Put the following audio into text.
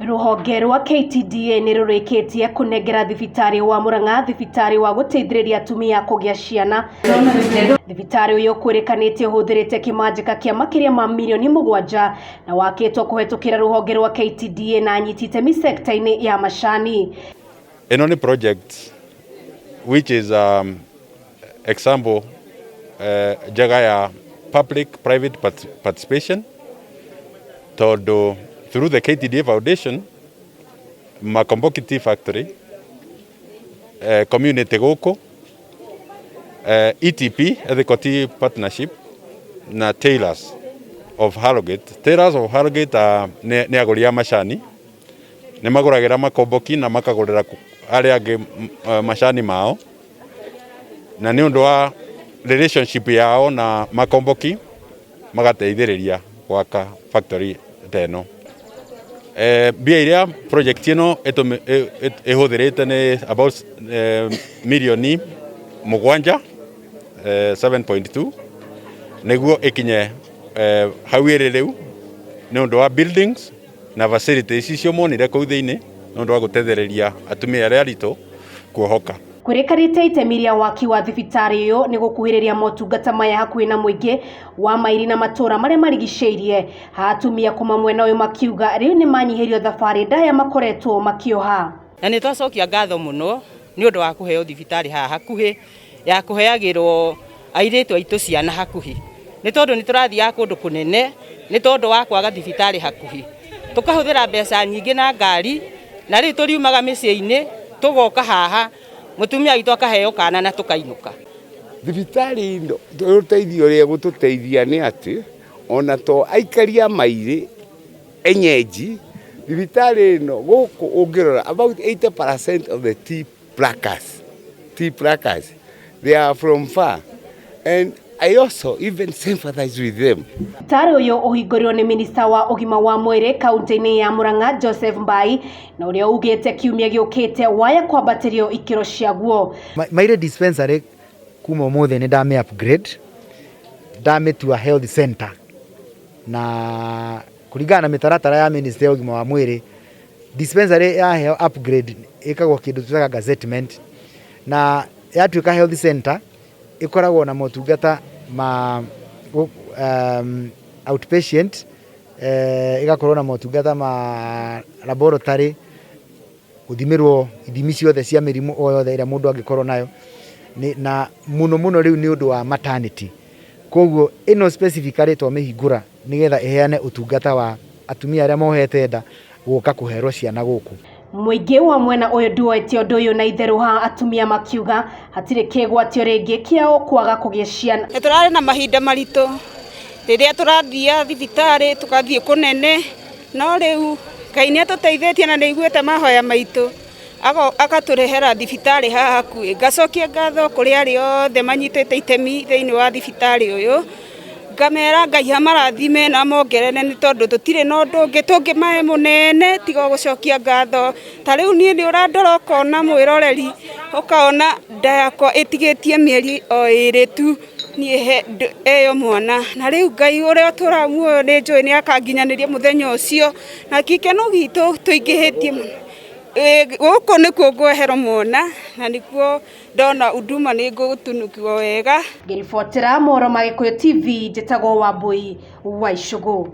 Rũhonge rwa KTDA nĩ rũrĩkĩtie kũnengera thibitarĩ wa Murang'a thibitarĩ wa gũteithĩrĩria atumia kũgĩa ciana. Thibitarĩ ũyũ kwĩrĩkanĩte ũhũthĩrĩte kĩmanjĩka kĩa makĩria ma mirioni 7 na wakĩtwo kũhetũkĩra rũhonge rwa KTDA na anyiti itemi sekta-inĩ ya macani. Ĩno nĩ project which is example njega ya public private participation, tondũ through the KTDA Foundation, Makomboki Tea Factory, community gũkũ, ETP, Ethical Tea Partnership, na Taylors of Harrogate. Taylors of Harrogate nĩ agũri a macani, nĩ magũragĩra Makomboki na makagũrĩra arĩa angĩ macani mao, na nĩ ũndũ wa relationship yao na Makomboki magateithĩrĩria gwaka factory ta ĩno. Mbia iria project ĩno ĩhũthĩrĩte nĩ about mirioni 7, 7.2, nĩguo ĩkinye hau ĩrĩ rĩu, nĩ ũndũ wa buildings na facilities icio monire kũu thĩinĩ, nĩ ũndũ wa gũteithĩrĩria atumia arĩa aritũ kuohoka. Kwĩrĩkanĩte itemi rĩa waki wa thibitarĩ ũyũ nĩ gũkuhĩrĩria motungata maya hakuhĩ na mũingĩ wa Mairi na matũũra marĩa marigicĩirie. Atumia kuma mwena ũyũ makiuga rĩu nĩ manyihĩrio thabarĩ ndaya makoretwo makĩoha. Na nĩ twacokia ngatho mũno nĩ ũndũ wa kũheo thibitarĩ haha hakuhĩ ya kũheagĩrwo airĩtu aitũ ciana hakuhĩ, nĩ tondũ nĩ tũrathiaga kũndũ kũnene nĩ tondũ wa kwaga thibitarĩ hakuhĩ, tũkahũthĩra mbeca nyingĩ na ngari, na rĩu tũriumaga mĩciĩ-inĩ tũgoka haha, mũtumia witũ akaheo kana na tũkainũka. Thibitarĩ ĩno ũteithio ũrĩa ĩgũtũteithia nĩ atĩ ona to aikari a Mairĩ enyenji, thibitarĩ ĩno gũkũ ũngĩrora about 80% of the tea pluckers, they are from far, and I also even sympathize with them. Thibitarĩ ũyũ ũhingũrirwo nĩ minista wa ũgima wa mwĩrĩ kaunti-inĩ ya Murang'a, Joseph Mbai, na ũrĩa ugĩte kiumia gĩũkĩte waya kwambatĩrio ikĩro ciaguo. Maire dispensary kuma ũmũthĩ nĩ ndamĩ upgrade, ndamĩtua health center, na kũringana na mĩtaratara ya ministry ya ũgima wa mwĩrĩ, dispensary yaheo upgrade ĩkagwo kĩndũ twĩtaga gazettement, na yatuĩka health center ĩkoragwo na motungata ma outpatient, ĩgakorwo na motungata ma laboratory, gũthimĩrwo ithimi ciothe cia mĩrimũ o yothe ĩrĩa mũndũ angĩkorwo nayo, na mũno mũno rĩu nĩ ũndũ wa maternity. Koguo ĩno specifically twamĩhingũra nĩgetha ĩheane ũtungata wa atumia arĩa mohete nda gũka kũherwo ciana gũkũ. Mũingĩ wa mwena ũyũ nduoete ũndũ ũyũ na itherũ, ha atumia makiuga hatirĩ kĩgwatio rĩngĩ kĩao kwaga kũgĩa ciana. Nĩ tũrarĩ na mahinda maritũ rĩrĩa tũrathiĩ thibitarĩ, tũgathiĩ kũnene, no rĩu Ngai nĩ atũteithĩtie na nĩ aiguĩte mahoya maitũ, agatũrehera thibitarĩ haha hakuhĩ. Ngacokia ngatho kũrĩ arĩa othe manyitĩte itemi thĩinĩ wa thibitarĩ ũyũ, ngamera Ngai amarathime na amongerere, nĩ tondũ tũtirĩ na ũndũ ũngĩ tũngĩmahe mũnene tiga o gũcokia ngatho. Ta rĩu niĩ nĩ ũrandora ũkona, mwĩroreri, ũkona nda yakwa ĩtigĩtie mĩeri o 2 tu niĩ heo mwana, na rĩu Ngai ũrĩa ũtũraga muoyo nĩ njũĩ nĩ akanginyanĩria mũthenya ũcio, na gĩkeno gitũ tũingĩhĩtie mũno. Gũkũ nĩkuo ngweherwo mwana na nĩkuo ndona huduma nĩ ngũtunukiwo wega. Ngĩribotera mohoro ma Gĩkũyũ TV, njĩtagwo Wambui wa Icũgũ.